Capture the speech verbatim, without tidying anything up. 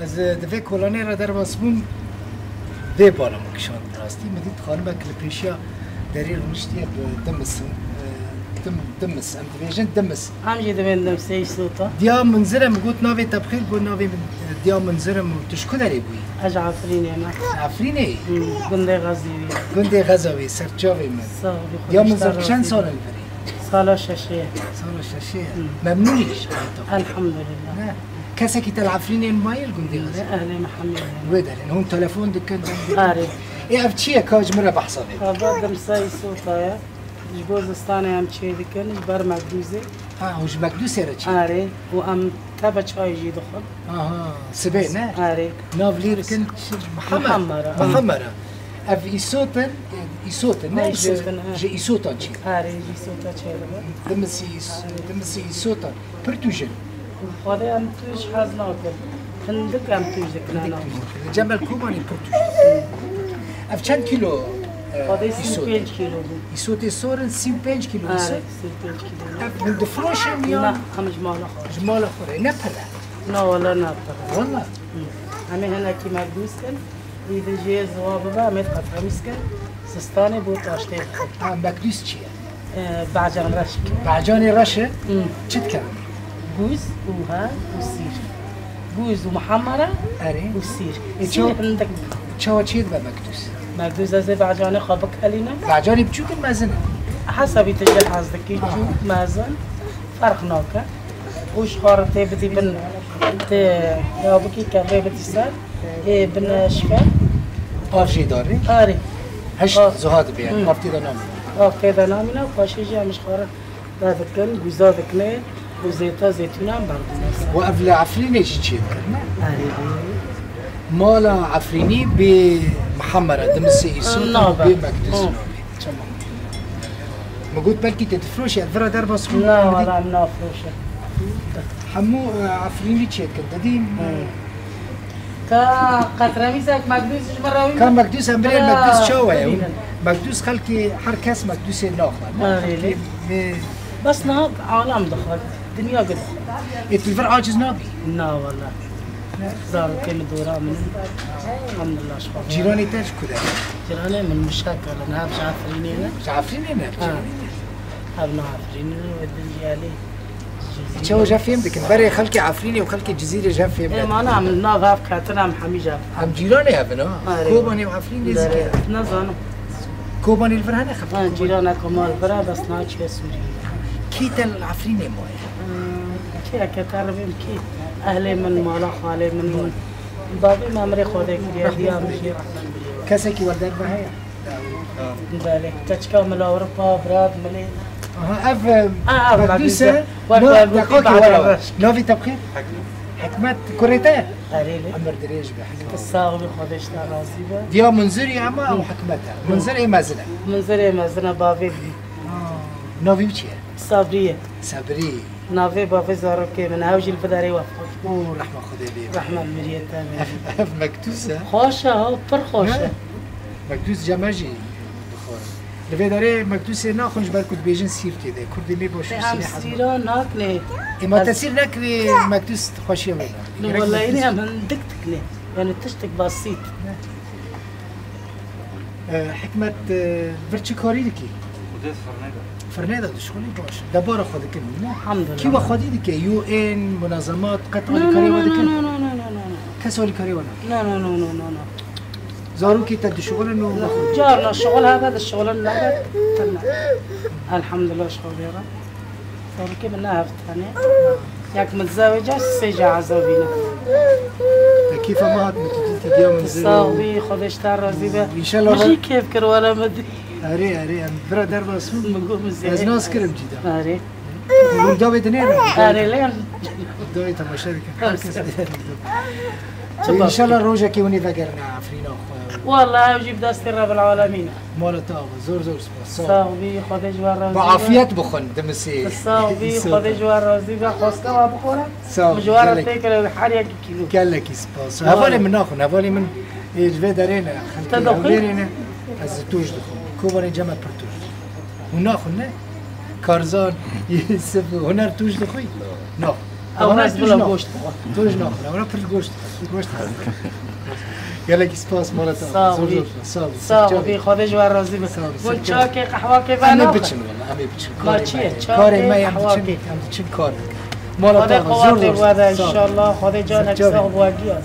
Ez, e, di vê kolanê re derbas bûm, vê bala min kişand bi rastî. Min dît xanimek li pêşiya derê rûniştiye bi dimis, e, dim-, dimis, em dibêjin dimis. Em jî dibên dimisê Îsota. Diya Munzir e, min got navê te bi xêr, got navê min, e, Diya Munzir e, min tu ji ku derê bûyî? Ez ji Efrînê me. Efrînê? Hmm, gundê Xezî wî. Gundê Xeza wî, serçavê min. Sağ ol, Diya Munzir, çend sal in virî? Sala şeşê ye. Sala şeşê ye. Hmm. Memnûn î ji hayata xwe? Elhamdulillah. Ne? Kesekî te li Efrînê mayî li gundê Xezî? Ehlê Mihemedê. Wê derê. Hûn telefon dikin, deng dikin? Arê. Ê, ev çi ye? Ka ji min re behsa bê. Ava dimsa Îsota ye. Ji bo zistanê em çê dikin, ji ber Mekdûzê. Ha, hûn ji Mekdûsê re çê? Arê. Û em teve çayê jî dixwin. Aha, sibê ne? Arê. Nav lî dikin çi? Mihemera. Mihemera. Mihemera. Ev Îsot in, Îsot in, ne? Ha, Îsot in, ha. Ji Îsotan çê? Arê, ji Îsota çê dibe. Dimisî Îs-, dimisî Îsotan. Pir tûj in. Xwedê em tûj hez nakin. Hindik em tûj dikin. Hindik tûj dikin. Cemel Kobanî pir tûj dikin. Ev çend kîlo, e, Xwedê sî û pênc kîlo bû. Îsotê sor in, sî û pênc kîlo Îsot. Arê, sî û pênc kîlo. Ev hûn difroşin ya? Na, em ji mala xwe. Ji mala xwe re. Ne pir e? Na, wala ne pir e. Wala? Hı. Em ê hinekî mekdûs kin. Îdî jê ziwa bibe, em ê qetremîs kin, zistanê bo taştê dixin. Ha, mekdûs çi ye? E, bacan reş. Bacanê reş e? Hı. Çi dike? Gûz û he û sîr. Gûz û mihemere Erê. Û sîr. E, Sîr çawa, hindik. Çawa çê dibe mekdûs? Mekdûs ez ê bacanê xwe bikelînim. Bacanê biçûk in mezin in? Hesabî tu jê hez dikî, Ha. Çûk, mezin, ferq nake. Û ji xwe re tê bidî bin, tê ya bikî kevê bidî ser. Ê, bin şife. Av jê darê? Arê. Heşt Av. Zuha dibe yani. Hı. Av tê de namîne. Av tê de namîne, paşê jî em ji xwe re vedikin, gûza dikine û zêta zeytûnan berdine ser. Û ev li Efrînê jî çê dikin, ne? Arê, arê. Mala Efrînî bê Mihemera, dimisê Îsota, Nabe. Bê Mekdûs Hı. nabê. Tamam. Min got belkî te difroşî, ez vira derbas bûm. Na, wala em nafroşin. Hemû, e, Efrînî çê dikin, didî. Hı. Ka qetremîsek mekdûs ji min re wî Ka mekdûs em birê Ka mekdûs çawa ye? Wî bînin. Mekdûs xelkê her kes mekdûsê naxwe. Ha, Xelkê öyle. Bes niha alem dixwe, dinya gid. Ê tu li vir aciz nabî? Na wala. Zarokê min dora min in. Elhamdulillah ji xwe. Cîranê te ji ku de? Cîranê min Muşak in, hev ji Efrînê ne. Ji Efrînê ne? Ha. Hev ne Efrînê ne, wê din jî alî. Çawa jî fêm dikin? Berê xelkê Efrînê û xelkê Cizîrê jî fêm Ê, dikin. Mana min nav hev ketin, em hemî jî. Em cîranê hev in, ha? Arê. Kobanê û Efrîn nêzîk e. Nazanim. Kobanê li vir hene xelkê Ha, Kobanê? Cîranek mal vir e, bes naçiye Sûriyê. Kî te li Efrînê maye? Hmm, kî eke te rivîm kî? Ehlê min, mala xalê min. Bavê me mirê Xwedê kiriye, diya min jî. Kesekî we derve heye? Belê. Keçika min Ewropa, bira min ê. Aha, ev, e, Ha, ev Mekdûs e. Mekdûs e. Wek Na, we gotî deqakê were. Bacan reş. Navê te bi xêr? Hikmet. Hikmet kurê te? Erê lê. Emir dirêj be, Hikmet. Sağ ol, Xwedê ji te razî be. Diya Munzirî ama û Hikmet e. Hı. Munzir ê mezin e. Munzir ê mezin e, bavê bî. Ha, navê wî çi ye? Sabrî ye. Sabrî. Navê bavê zarokê min e, ew jî li vê derê wefat bû. Û rehma Xwedê lê be. Rehma li miriyê te be. Ev, ev Mekdûs e. Xweş e, ha, pir xweş e. Ne? Mekdûs cem e jî bixwarin. Li vê derê Mekdûsê naxwin ji ber ku dibêjin sîr tê de. Kurdê me baş Em sîrê hez sîra nakne. Ê, ma te Ez sîr nekirî, Mekdûs xweşiya wê da. Li Gerek welayî Mekdûs em hindik dikne. Yani tiştek basît. Ne. E, Hikmet, e, vir çi karî dikî? Xwedê firnê de. Firnê de dişixulî baş. Debara xwe dikin, ne? Elhamdulillah. Kî we xwedî dike? U N, munazemat, qet No, no, alîkarê no, we no, dikin? No, no, no, no, no, no. Kes alîkarê we nake? No, no, no, no, no, no. Zarokê te dişixulin û No, carna şixul hebe dişixulin nebe. Elhamdulillah şixulê re. Zarokê min ne heft tane. Yek min zeweca, sê jî ezebî ne. Te kêfa me hat min tu dîtî diya min zêr Sağ û bî, Xwedê ji te razî be. Înşallah Min jî re- kêf kir were min dî. Erê, erê, em bira derbas bûn. Min got min zêr. Ez nas kirim cî de. Erê. Hûn dawê dinêrin. Erê, lê em Dawê temaşe dikin. Her kes Çi baş. Înşallah rojekê hûn ê vegerine Efrîna xwe. Wallah, ew jî bi destê Rebbil Alemîn e. Mala te ava, zor zor spas. Sağ ol. Sağ bî, Xwedê ji we razî be. Bi afiyet bixwin, dimisê. Sağ bî, Xwedê ji we razî be. Xwesta we bixwere. Sağ ol, Ji we re gelek. Têkire her yekî kîlo. Gelekî spas. Sağ ol. Hevalê min naxwin, hevalê min, ê, ji vê derê ne, xelkê Te dixwî? Hewlêrê ne. Ez tûj dixwim. Kobanê cem e pir tûj. Hûn naxwin ne? Karzan, Yusuf, Huner tûj dixwî? Naxwin. Ew hez bila goşt bixwe. Tu ji naxwe. Ew pir goşt. Goşt. Gelekî spas, mala te. Sağ ol. Sağ ol. Sağ ol. Xwedê ji we razî be. Sağ ol. Bo çakê qehwakê vana. Em ê biçin wala, em ê biçin. Ma çi ye? Karê me ye, em diçin, em diçin karê. Mala te zor zor. Xwedê qewatê we de inşallah. Xwedê canek sax bi we giya.